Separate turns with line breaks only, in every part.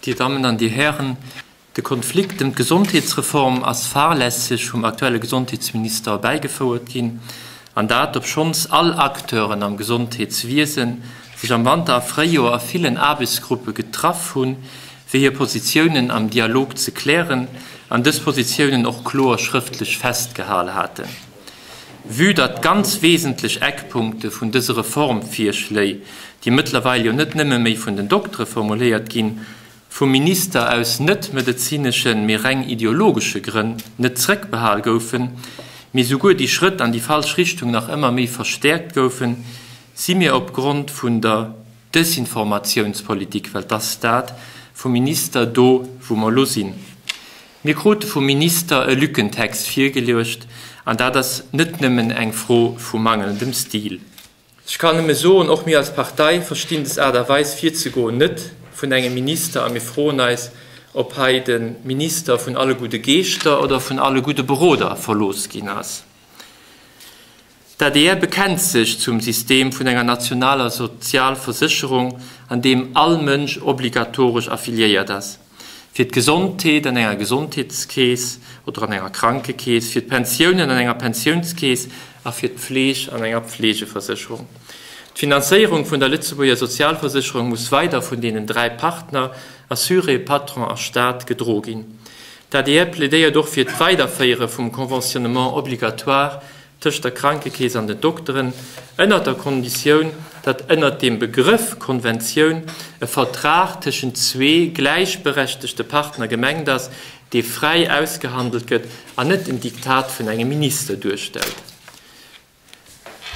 Dir Dammen an Dir Hären, de Konflikt ëm d'Gesondheetsreform ass fahrlässeg vum aktuelle Gesondheetsminister erbäigefouert ginn, an dat obschonns all Acteuren am Gesondheetswiesen sech am Wanter a Fréijoer a villen Aarbechtsgruppe getraff hunn, fir hir Positiounen am Dialog ze klären an dës Positiounen och kloer schrëftlech festgehal haten. Vue datt ganz wesentlech Eckpunkte vun dëse Reformvirschléi, déi mëttlerweil jo net nëmme méi vun den Doktere formuléiert ginn, vum Minister aus net medezineschen, mee reng ideologesche Grënn net zrëckbehal goufen, mee souguer déi Schrëtt an déi falsch Richtung nach ëmmer méi verstäerkt goufen, si mir opgrond vun der Desinformatiounspolitik, well 't ass dat, vum Minister do, wou mer elo sinn. Mir krute vum Minister e Lückentext virgeluecht, an dat ass net nëmmen eng Fro vu mangelndem Stil. Ech kann nëmme soen, och mir als Partei verstinn des Aart a Weis virzegoen net vun engem Minister a mir froen eis, ob hei de Minister vun alle gudde Geeschter oder vun alle gudde Beroder verlooss ginn ass. D'adr bekennt sech zum System vun enger nationaler Sozialversécherung, an deem all Mënsch obligatoresch affiliéiert ass, fir d'Gesondheet an enger Gesondheetskeess oder an enger Krankekeess, fir d'Pensiounen an enger Pensiounskeess a fir d'Pfleg an enger Pflegeversécherung. D'Finanzéierung vun der Lëtzebuerger Sozialversécherung muss weider vun deenen 3 Partner, Assuré, Patron a Staat, gedro ginn. D'adr plädéiert och fir d'Weiderféiere vum Conventionnement obligatoire tëscht der Krankekeess an den Dokteren, ënnert der Konditioun, datt ënnert dem Begrëff Konventioun e Vertrag tëschent zwee gläichberechtegte Partner gemengt ass, dee fräi ausgehandelt gëtt an net en Diktat vun engem Minister duerstellt.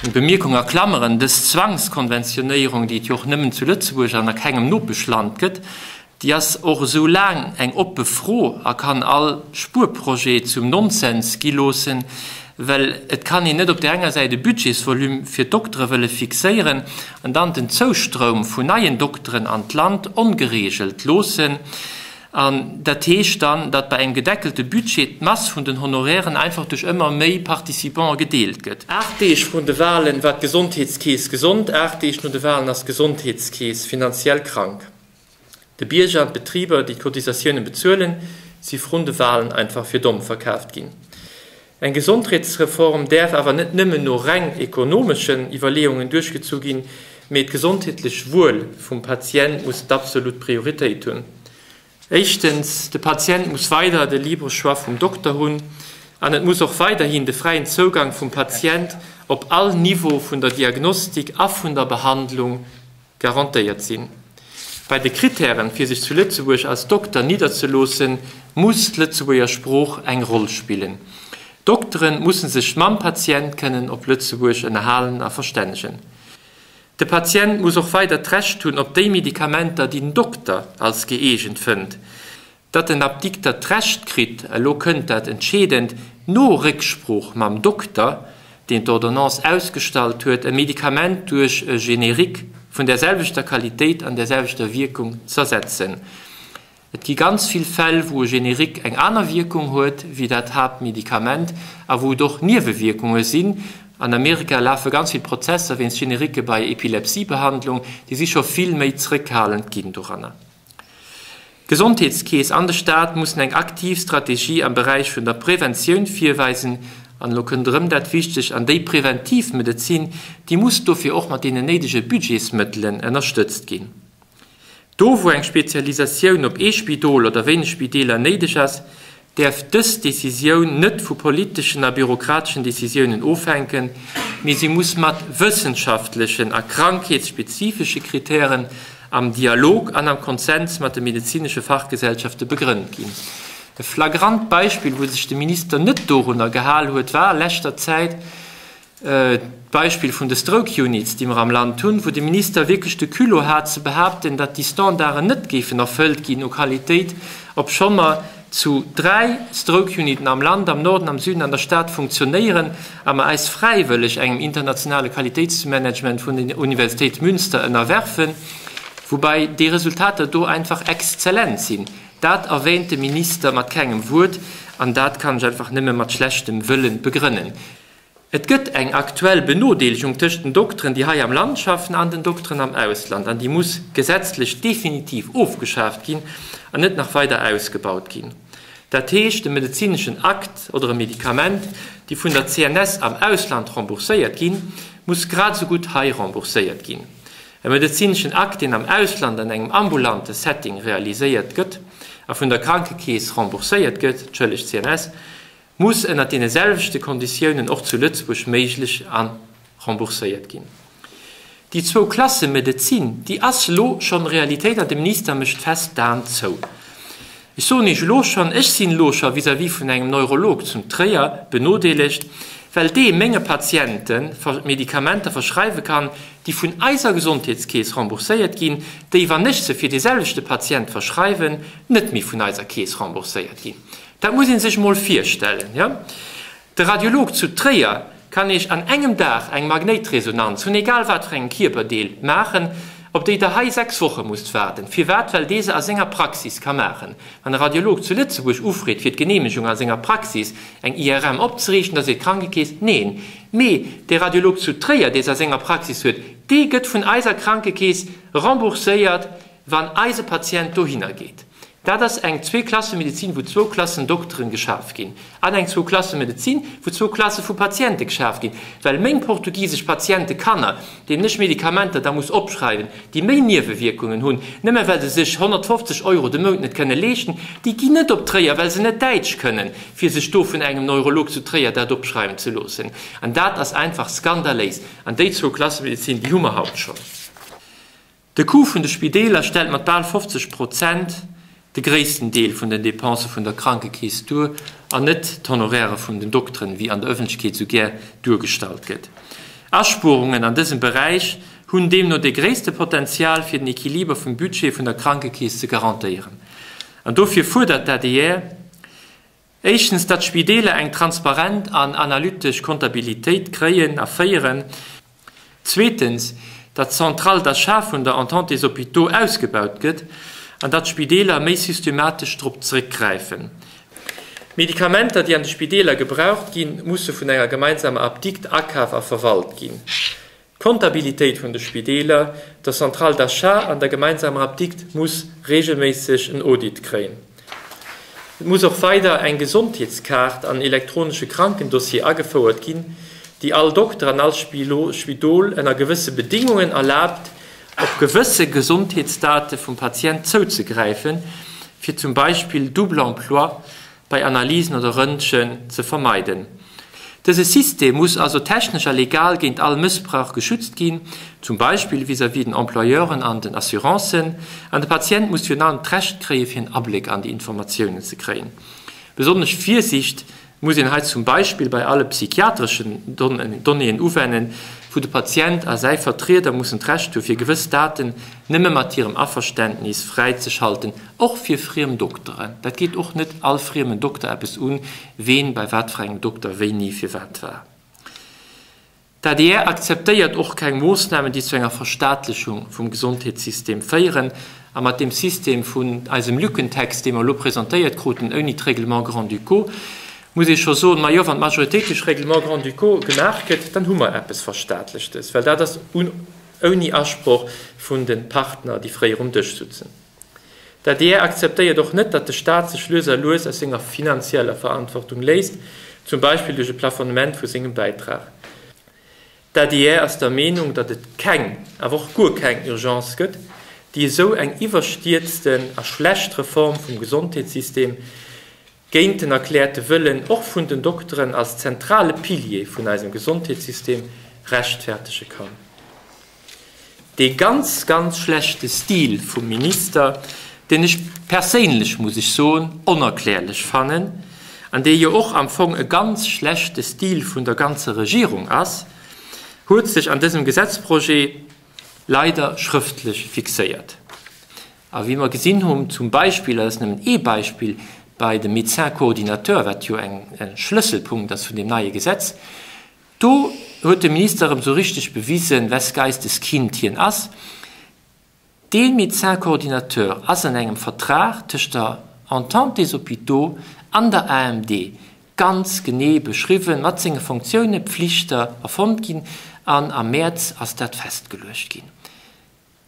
Eng Bemierkung a Klammeren, Dës Zwangskonventionéierung, déi et jo och nëmmen zu Lëtzebuerg an a kengem Nopeschland gëtt, déi ass och esou laang eng oppe Fro a kann all Spuerprojet zum Nonsens gi loossen, well et kann een net op där enger Säit e Budgetsvolume fir d'Doktere wëlle fixéieren an dann den Zoustroum vun neien Dokteren an d'Land ongeregelt loossen. An dat heescht dann, datt bei engem gedeckelte Budget d'Mass vun den Honorairen einfach duerch ëmmer méi Participante gedeelt gëtt. 8 Deeg vrun de Wahlen war d'Gesondheetskeess gesond, 8 Deeg no de Wahlen ass d'Gesondheetskeess finanziell krank. De Bierger an d'Betriber, déi d'Cotisatiounen bezuelen, si vrun de Wahlen einfach fir domm verkaaft ginn. Eng Gesondheetsreform däerf awer net nëmmen no reng ekonomeschen Iwwerleeungen duerchgezu ginn, mee d'gesondheetlech Wuel vum Patient muss d'absolut Prioritéit hunn. Éischtens, de Patient muss weider de libre Choix vum Dokter hunn an et muss och weiderhin de fräien Zougang vum Patient op all Niveau vun der Diagnostik a vun der Behandlung garantéiert sinn. Bei de Kritären, fir sech zu Lëtzebuerg als Dokter nidderzeloossen, muss d'Lëtzebuerger Sprooch eng Roll spillen. D'Doktere musse sech mam Patient kënnen op Lëtzebuerg ënnerhalen a verstännegen. De Patient muss och weider d'Recht hunn op déi Medikamenter, déi den Dokter als gëeegent fënnt. Datt den Apdikter d'Recht kritt, elo kënnt dat Entscheedend, no Récksprooch mam Dokter, deen d'Ordonnance ausgestallt huet, e Medikament duerch e Générique vun där selwechter Qualitéit an där selwechter Wierkung z'ersetzen. Et gi ganz vill Fäll, wou e Générique eng aner Wierkung huet wéi dat Haaptmedikament a wou et och Niewewierkunge sinn. An Amerika lafe ganz vill Prozesser wéinst Génériquë bei Epilepsiebehandlung, déi si scho vill méi zrëckhalend ginn doranner. D'Gesondheetskeess an de Staat mussen eng aktiv Strategie am Beräich vun der Preventioun virweisen, an elo kënnt erëm dat Wichtegt, an déi preventiv Medezin, déi muss dofir och mat deenen néidege Budgetsmëttelen ënnerstëtzt ginn. Do wou eng Spezialisatioun op ee Spidol oder wéineg Spideeler néideg ass, däerf dës Decisioun net vu politeschen a bürokrateschen Decisiounen ofhänken, mee si muss mat wëssenschaftlechen a krankheetsspezifesche Kritären am Dialog an am Konsens mat de medezinesche Fachgesellschafte begrënnt ginn. E flagrant Beispill, wou sech de Minister net dorunner gehal huet, war a leschter Zäit, D'Beispill vun de Stroke Units, déi mer am Land hunn, wou de Minister wierklech de Culot hat ze behaapten, datt déi Standarden net géifen erfëllt ginn u Qualitéit, obscho mer zu 3 Stroke Uniten am Land, am Norden, am Süden, an der Stad, funktionéieren a mer eis fräiwëlleg engem internationale Qualitéitsmanagement vun der Universitéit Münster ënnerwerfen, woubäi déi Resultater do einfach exzellent sinn. Dat erwähnt de Minister mat kengem Wuert an dat kann ech einfach nëmme mat schlechtem Wëllen begrënnen. Et gëtt eng aktuell Benodeelegung tëscht den Dokteren, déi hei am Land schaffen, an den Dokteren am Ausland, an déi muss gesetzlech definitiv ofgeschaaft ginn an net nach weider ausgebaut ginn. Dat heescht, e medezineschen Akt oder e Medikament, déi vun der CNS am Ausland rembourséiert ginn, muss grad esou gutt hei rembourséiert ginn. E medezineschen Akt, deen am Ausland an engem ambulante Setting realiséiert gëtt a vun der Krankekeess rembourséiert gëtt, entschëllegt, CNS, muss ënnert deene selwechte Konditiounen och zu Lëtzebuerg méiglech a rembourséiert ginn. Déi zwou Klasse Medezin, déi ass elo schonn Realitéit an de Minister mécht fest d'Aen zou. Ech soen Iech elo schonn, ech sinn elo scho vis-à-vis vun engem Neurolog zum Tréier benodeelegt, well dee menge Patiente Medikamenter verschreiwe kann, déi vun eiser Gesondheetskeess rembourséiert ginn, déi, wann ech se fir dee selwechte Patient verschreiwen, net méi vun eiser Keess rembourséiert ginn. Dat muss ee sech mol virstellen, jo. De Radiolog zu Tréier kann Iech an engem Dag eng Magnéitresonanz vun egal wat fir engem Kierperdeel maachen, op déi Der hei 6 Woche musst waarden. Firwat? Well dee se a senger Praxis ka maachen. Wann e Radiolog zu Lëtzebuerg ufreet fir d'Geneemegung a senger Praxis eng IRM opzeriichten, da seet d'Krankekeess neen. Mee dee Radiolog zu Tréier, dee se a senger Praxis huet, dee gëtt vun eiser Krankekeess rembourséiert, wann eise Patient dohinner geet. Dat ass eng Zweeklassemedezin, wou zwou Klassen Dokteren geschaf ginn, an eng Zwouklassemedezin, wou zwou Klasse vu Patiente geschaf ginn, well meng portugisesch Patientekanner, deenen ech Medikamenter da muss opschreiwen, déi méi Niewewierkungen hunn, nëmme well se sech 150 Euro de Mount net kënne leeschten, déi ginn net op Tréier, well se net Däitsch kënnen, fir sech do vun engem Neurolog zu Tréier dat opschreiwen ze loossen. An dat ass einfach skandaléis. An déi Zwouklassemedezin, déi hu mer haut schonn. De Coût vun de Spideeler stellt mat bal 50 Prozent de gréissten Deel vun den Depensë vun der Krankekeess duer an net d'Honoraire vun den Dokteren, wéi an der Ëffentlechkeet esou gär duergestallt gëtt. Aspuerungen an dësem Beräich hunn deemno de gréisste Potenzial, fir den Equiliber vum Budget vun der Krankekeess ze garantéieren. An dofir fuerdert d'ADR, Éischtens, datt d'Spideeler eng transparent an analytesch Kontabilitéit kréien a féieren. Zweetens, datt d'Centrale d'achat vun der Entente des Hôpitaux ausgebaut gëtt an datt d'Spideeler méi systematesch drop zeréckgräifen. D'Medikamenter, déi an de Spideeler gebraucht ginn, musse vun enger gemeinsamer Apdikt akaf a verwalt ginn. D'Kontabilitéit vun de Spideeler, der Centrale d'achat an der gemeinsamer Apdikt muss reegelméisseg en Audit kréien. Et muss och weider eng Gesondheetskaart an elektronesche Krankendossier agefouert ginn, déi all Dokter an all Spidol ënner gewësse Bedingungen erlaabt, op gewësse Gesondheetsdate vum Patient zouzegräifen, fir zum Beispill Double emploi bei Analysen oder Röntgen ze vermeiden. Dëse System muss also technesch a legal géint all Mëssbrauch geschützt ginn, zum Beispill vis-à-vis den Employeuren an den Assurancen, an de Patient muss virun allem d'Recht kréie fir en Abléck an déi Informatiounen ze kréien. Besonnesch Virsiicht muss een hei zum Beispill bei alle psychiatreschen Donnéeën uwennen, wou de Patient a säi Vertrieder mussen d'Recht hu fir gewëss Daten nëmme mat hirem Averständnis fräizeschalten, och fir friem Dokteren. Dat geet och net all friemen Dokter eppes un, ween bei wat fir engem Dokter wéini firwat war. D'adr akzeptéiert och keng Moossnamen, déi zu enger Verstaatlechung vum Gesondheetssystem féieren. A mat deem System vun eisem Lückentext, dee mer elo presentéiert kruten, ouni d'Règlements grand-ducaux, muss ee scho soen, Majo, wann d'Majoritéit duerch Règlements grand-ducaux gemaach gëtt, dann hu mer eppes Verstaatlechtes, well dat ass ouni Asproch vun de Partner, déi fréier um Dësch sutzen. D'adr akzeptéiert och net, datt de Staat sech lues a lues aus senger finanzieller Verantwortung léisst, zum Beispill duerch e Plafonnement vu sengem Bäitrag. D'adr ass der Meenung, datt et keng, awer och guer keng Urgence gëtt, déi esou eng iwwerstierzten a schlecht Reform vum Gesondheetssystem géint den erkläerte Wëllen och vun den Dokteren als zentrale Pilier vun eisem Gesondheetssystem rechtfertege kann. Dee ganz, ganz schlechte Stil vum Minister, deen ech perséinlech, muss ech soen, onerklärlech fannen an dee jo och am Fong e ganz schlechte Stil vun der ganzer Regierung ass, huet sech an dësem Gesetzprojet leider schrëftlech fixéiert. A wéi mer gesinn hunn, zum Beispill, dat ass nëmmen ee Beispill, bei dem Médecin coordinateur, wat jo eng e Schlësselpunkt ass vun deem neie Gesetz, do huet de Minister erëm esou richteg bewisen, wes Geistes Kind hien ass. Dee Médecin coordinateur ass an engem Vertrag tëscht der Entente des Hôpitaux an der AMD. ganz genee beschriwwen, mat senge Fonctiounen, Pflichter erfonnt ginn an am Mäerz ass dat festgeluecht ginn.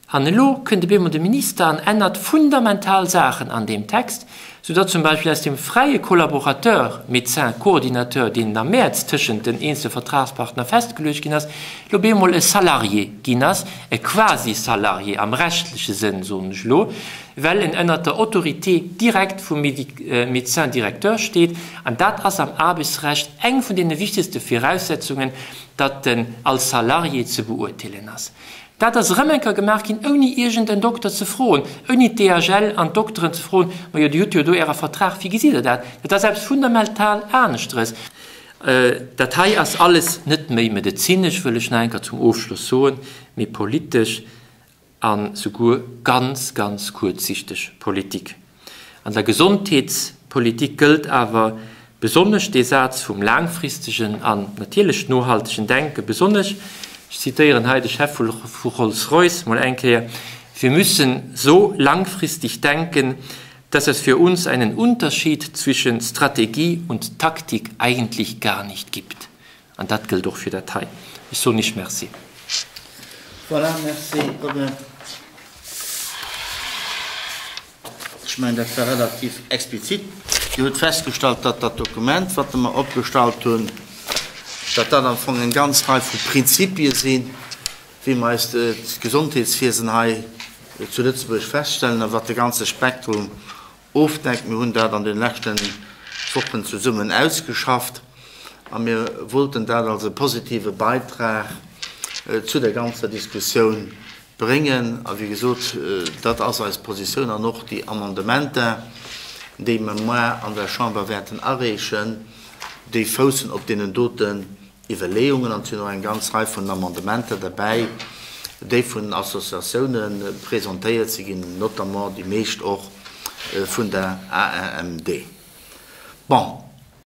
An elo kënnt op eemol de Minister an ännert fundamental Saachen an deem Text, soudatt zum Beispill aus dem fräie Collaborateur, Médecin coordinateur, deen am Mäerz tëschent den eenzele Vertragspartner festgeluecht ginn ass, elo op eemol e Salarié ginn ass, e Quasi-Salarié am rechtleche Sënn, soen ech elo, well en ënnert der Autorité directe vum Médecin directeur steet. An dat ass am Aarbechtsrecht eng vun deene wichtegste Viraussetzungen, datt en als Salarié ze beurteelen ass. Dat ass erëm eng Kéier gemaach ginn, ouni iergend en Dokter ze froen, ouni d'DHL an d'Dokteren ze froen, Majo, Dir hutt jo do Äre Vertrag, wéi gesitt Der dat? Dat ass eppes fundamental aneschteres. Dat hei ass alles net méi medezinesch, wëll ech nach eng Kéier zum Ofschloss soen, mee politesch a souguer ganz, ganz kuerzsichteg Politik. An der Gesondheetspolitik gëllt awer besonnesch dee Saz vum laangfristegen an natierlech nohaltegen Denken, besonnesch, ech zitéieren hei de Chef vu Rolls-Royce mol eng Kéier, Wir müssen so langfristig denken, dass es für uns einen Unterschied zwischen Strategie und Taktik eigentlich gar nicht gibt. An dat gëllt och fir dat hei. Ech soen Iech Merci.
Voilà, merci Robert. Ech mengen, dat war relativ explizit. Dir hutt festgestallt, datt dat Dokument, wat mer opgestallt hunn, datt dat am Fong eng ganz Rei vu Prinzipie sinn, wéi mer eist Gesondheetswiesen hei zu Lëtzebuerg feststellen a wat de ganze Spektrum ofdeckt. Mir hunn dat an de leschte Wochen zesummen ausgeschafft a mir wollten dat als e positive Beitrag zu der ganzer Diskussioun bréngen. A wéi gesot, dat ass eis Positioun an och déi Amendementer, déi mer muar an der Chamber wäerten areechen, déi foussen op deenen doten Iwwerleeungen. An et sinn och eng ganz Rei vun Amendementer derbäi, déi vun Associatioune presentéiert si ginn, notamment déi meescht och vun der AMMD. Bon.